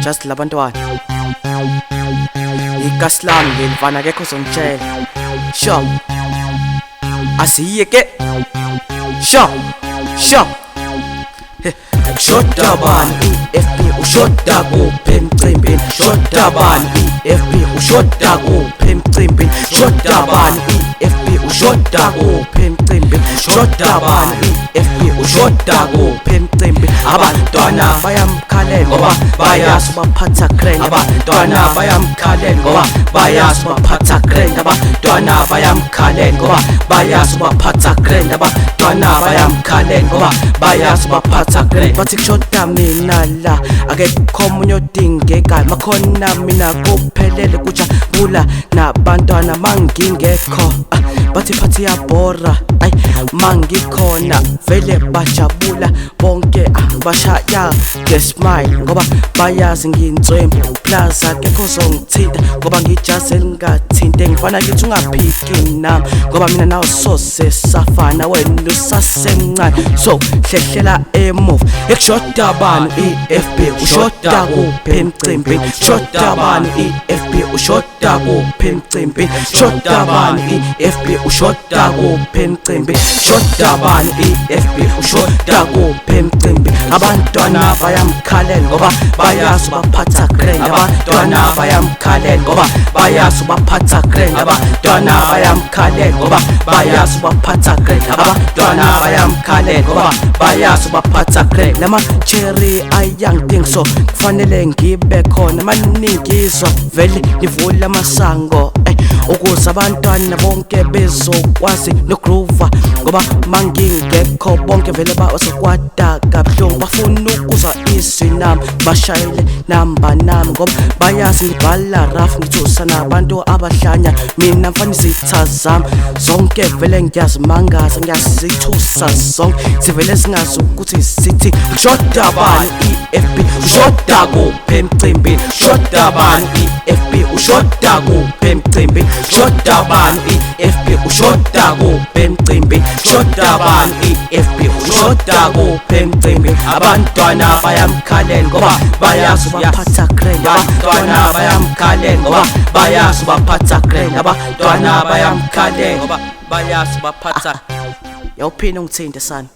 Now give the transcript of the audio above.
Just labantwana. Ikasi lami leli mfana, akekho ozongitshela. Sure. Asiye ke. Sure. Sure. Shoda bani i-FB, ushoda kuphi emcimbini? Shoda bani i-FB, ushoda kuphi emcimbini? Shoda bani i-FB, ushoda kuphi emcimbini? Shoda bani i-FB, ushoda kuphi emcimbini? Abantwana bayamkhalela ngoba bayazi baphatha grand. Abantwana bayamkhalela ngoba bayazi baphatha grand. Abantwana bayamkhalela ngoba bayazi baphatha grand. Abantwana bayamkhalela ngoba bayazi baphatha grand. Bathi kushoda mina la, akekho omunye odingekayo, makhona mina kuphelele, kujabula nabantwana mangingekho. Ah, bathi phathi yabhora, ay, mangikhona vele bajabula bonke. Ah, bashaya nge-smile ngoba bayazi nginswempu plus akekho ozongithinta ngoba ngijazi elingathinte. Ngifana ngithi ungaphiki nami ngoba mina nawe sose safana, wena usasemncane, so hlehlela emuva. Ekushoda bani i-FB, ushoda kuphi emcimbini? Shoda bani i-FB, ushoda kuphi emcimbini? Shoda bani i-FB, ushoda kuphi emcimbini? Shoda bani i-FB, ushoda kuphi emcimbini? Abantwana bayamkhalela ngoba bayazi baphatha grand. Abantwana bayamkhalela ngoba bayazi baphatha grand. Abantwana bayamkhalela ngoba bayazi baphatha grand. Abantwana bayamkhalela ngoba bayazi baphatha grand. Lama cherry ayangidinga, so kufanele ngibe khona maningizwa vele nivula amasango, ukuze abantwana bonke bezokwazi nogroova, ngoba mangingekho bonke vele bazokwata kabuhlungu. Bafuna ukuzwa izwi nami, bashayele namba nami ngoba bayazi ngibhala rough, ngithusa nabantu abahlanya. Mina mfana, izitha zami zonke vele ngiyazimangaza, ngiyazithusa zonke, sivele singazi ukuthi sithi shoda bani i-FB, ushoda kuphi emcimbini? Shoda bani i-FB, ushoda kuphi emcimbini? Shoda bani i-FB, ushoda kuphi emcimbini? Shoda bani i-FB, ushoda kuphi emcimbini? Abantwana bayamkhalela ngoba bayazi baphatha grand. Abantwana bayamkhalela ngoba bayazi baphatha grand. Abantwana bayamkhalela ngoba bayazi baphatha. Yawuphinde ungithinte, sana.